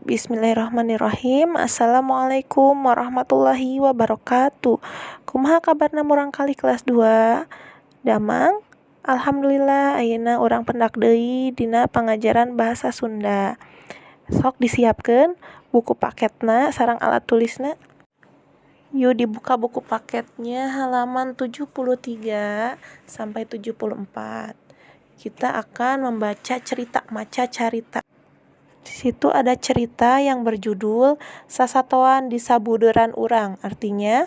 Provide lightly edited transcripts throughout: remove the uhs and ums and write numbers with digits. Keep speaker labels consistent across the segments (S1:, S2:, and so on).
S1: Bismillahirrahmanirrahim. Assalamualaikum warahmatullahi wabarakatuh. Kumaha kabarna murangkalih kelas 2? Damang? Alhamdulillah, ayeuna urang pendak deui dina pangajaran bahasa Sunda. Sok disiapkeun buku paketna sareng alat tulisna. Yuk, dibuka buku paketnya halaman 73 sampai 74. Kita akan membaca cerita, maca carita. Di situ ada cerita yang berjudul Sasatoan di Sabudeuran Urang, artinya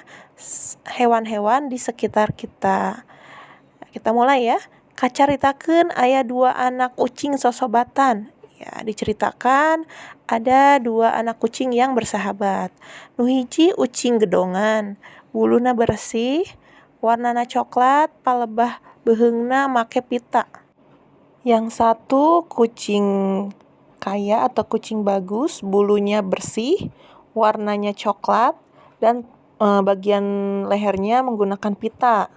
S1: hewan-hewan di sekitar kita. Kita mulai ya. Kacaritakeun aya dua anak ucing sosobatan. Ya, diceritakan ada dua anak kucing yang bersahabat. Nu hiji ucing gedongan, buluna bersih, warnana coklat, palebah beuheungna make pita. Yang satu kucing kaya atau kucing bagus, bulunya bersih, warnanya coklat, dan bagian lehernya menggunakan pita.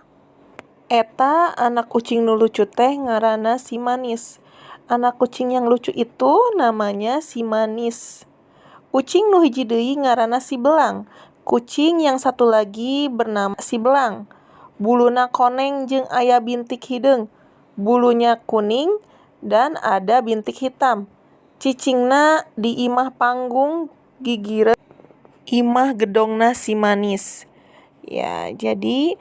S1: Eta anak kucing nu lucu teh ngaranna si Manis. Anak kucing yang lucu itu namanya si Manis. Ucing nu hiji deui ngaranna si Belang. Kucing yang satu lagi bernama si Belang. Buluna koneng jeung aya bintik hideung. Bulunya kuning dan ada bintik hitam. Cicingna di imah panggung gigireun imah gedongna si Manis. Ya, jadi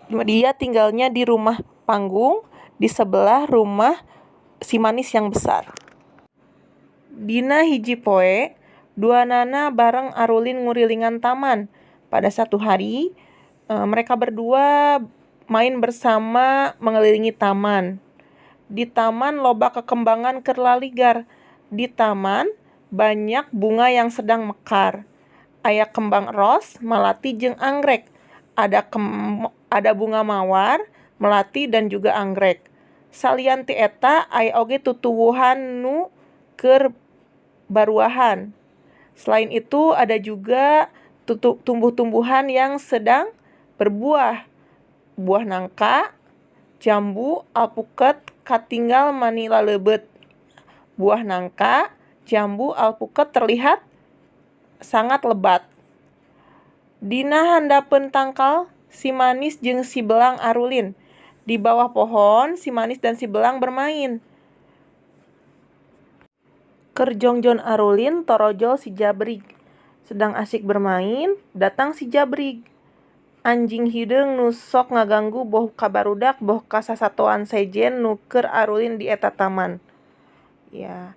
S1: dia tinggalnya di rumah panggung di sebelah rumah si Manis yang besar. Dina hiji poe, duanana bareng arulin ngurilingan taman. Pada satu hari, mereka berdua main bersama mengelilingi taman. Di taman loba kekembangan keur laligar. Di taman banyak bunga yang sedang mekar. Aya kembang ros, malati jeung anggrek. Ada bunga mawar, melati, dan juga anggrek. Salian ti eta aya oge tutuwuhan nu keur baruahan. Selain itu ada juga tumbuh-tumbuhan yang sedang berbuah. Buah nangka, jambu, alpuket katinggal mani laleubeut. Buah nangka, jambu, alpuket terlihat sangat lebat. Dina handapeun tangkal, si Manis jeung si Belang arulin. Di bawah pohon, si Manis dan si Belang bermain. Keur jongjon arulin, torojol si Jabrig. Sedang asik bermain, datang si Jabrig. Anjing hideung nu sok ngaganggu boh ka barudak boh ka sasatoan sejen nu keur arulin di eta taman. Ya,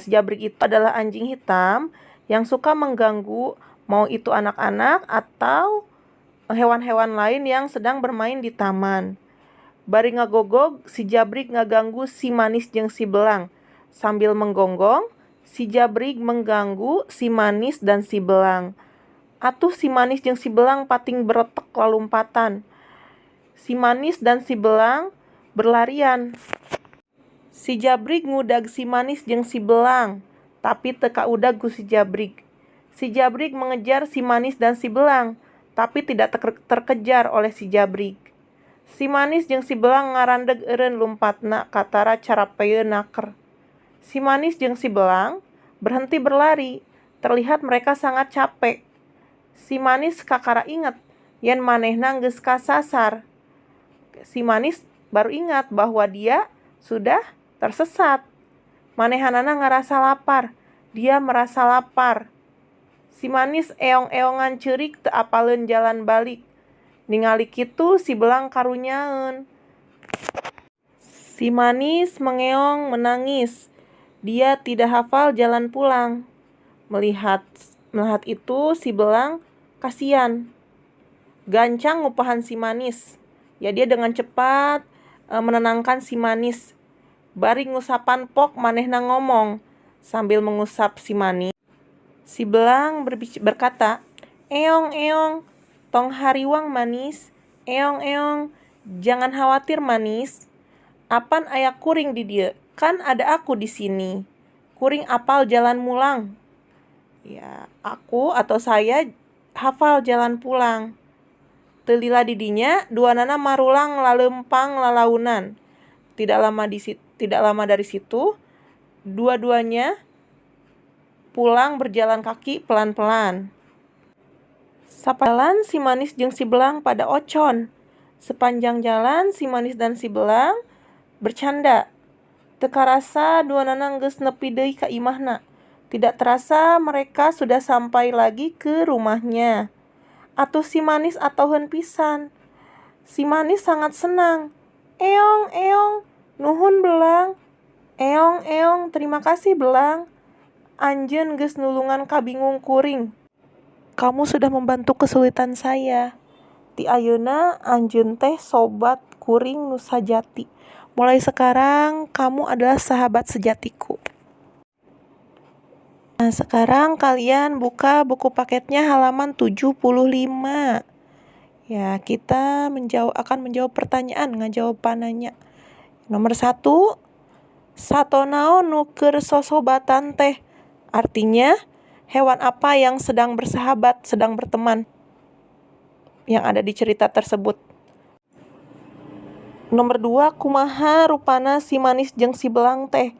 S1: si Jabrig itu adalah anjing hitam yang suka mengganggu mau itu anak-anak atau hewan-hewan lain yang sedang bermain di taman. Bari ngagogog, si Jabrig ngaganggu si Manis jeung si Belang. Sambil menggonggong, si Jabrig mengganggu si Manis dan si Belang. Atuh si Manis jeung si Belang pating beretek lalumpatan. Si Manis dan si Belang berlarian. Si Jabrig ngudag si Manis jeung si Belang, tapi teu kaudag ku si Jabrig. Si Jabrig mengejar si Manis dan si Belang, tapi tidak terkejar oleh si Jabrig. Si Manis jeung si Belang ngarandeg eureun lumpatna katara carapeun naker. Si Manis jeung si Belang berhenti berlari, terlihat mereka sangat capek. Si Manis kakara inget yen manehna geus kasasar. Si Manis baru ingat bahwa dia sudah tersesat. Manehanana ngarasa lapar. Dia merasa lapar. Si Manis eong-eongan ceurik teu apaleun jalan balik. Ningali kitu si Belang karunyaeun. Si Manis mengeong menangis. Dia tidak hafal jalan pulang. Melihat melihat itu si Belang kasihan. Gancang ngupahan si Manis. Ya, dia dengan cepat menenangkan si Manis. Bari ngusapan pok manehna ngomong sambil mengusap si Manis. Si Belang berkata, "Eong eong, tong hariwang Manis. Eong eong, jangan khawatir Manis. Apan aya kuring di dieu? Kan ada aku di sini. Kuring apal jalan mulang." Ya, aku atau saya hafal jalan pulang. Teu lila didinya duanana marulang laleumpang lalaunan. Tidak lama dari situ, dua-duanya Pulang berjalan kaki pelan-pelan. Sapalan si Manis jeung si Belang pada ocon. Sepanjang jalan si Manis dan si Belang bercanda. Teu karasa duanana geus nepi deui ka imahna. Tidak terasa mereka sudah sampai lagi ke rumahnya. Atuh si Manis atoheun pisan. Si Manis sangat senang. Eong, eong, nuhun Belang. Eong, eong, terima kasih Belang. Anjeun geus nulungan kabingung kuring. Kamu sudah membantu kesulitan saya. Ti ayeuna anjeun teh sobat kuring nu sajati. Mulai sekarang kamu adalah sahabat sejatiku. Nah, sekarang kalian buka buku paketnya halaman 75. Ya, kita akan menjawab pertanyaan, ngajawab pananya. Nomor 1, sato naon nu keur sosobatan teh? Artinya, hewan apa yang sedang bersahabat, sedang berteman yang ada di cerita tersebut. Nomor 2, kumaha rupana si Manis jeung si Belang teh?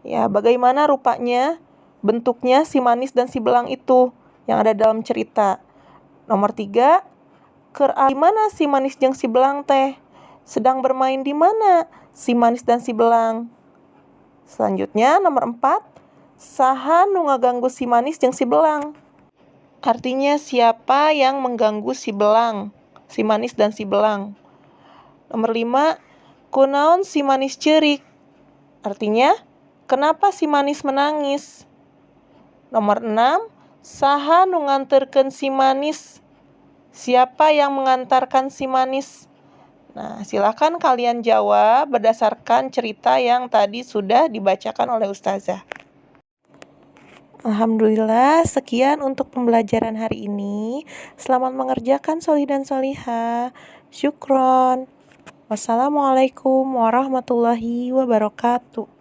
S1: Ya, bagaimana rupanya, bentuknya si Manis dan si Belang itu yang ada dalam cerita. Nomor 3, keur di mana si Manis jeung si Belang teh? Sedang bermain di mana si Manis dan si Belang? Selanjutnya nomor 4, saha nu ngaganggu si Manis jeung si Belang? Artinya siapa yang mengganggu si Belang, si Manis dan si Belang. Nomor 5, kunaon si Manis ceurik? Artinya, kenapa si Manis menangis? Nomor 6, saha nu nganterkeun si Manis? Siapa yang mengantarkan si Manis? Nah, silakan kalian jawab berdasarkan cerita yang tadi sudah dibacakan oleh ustazah. Alhamdulillah, sekian untuk pembelajaran hari ini. Selamat mengerjakan solih dan solihah. Syukron. Wassalamualaikum warahmatullahi wabarakatuh.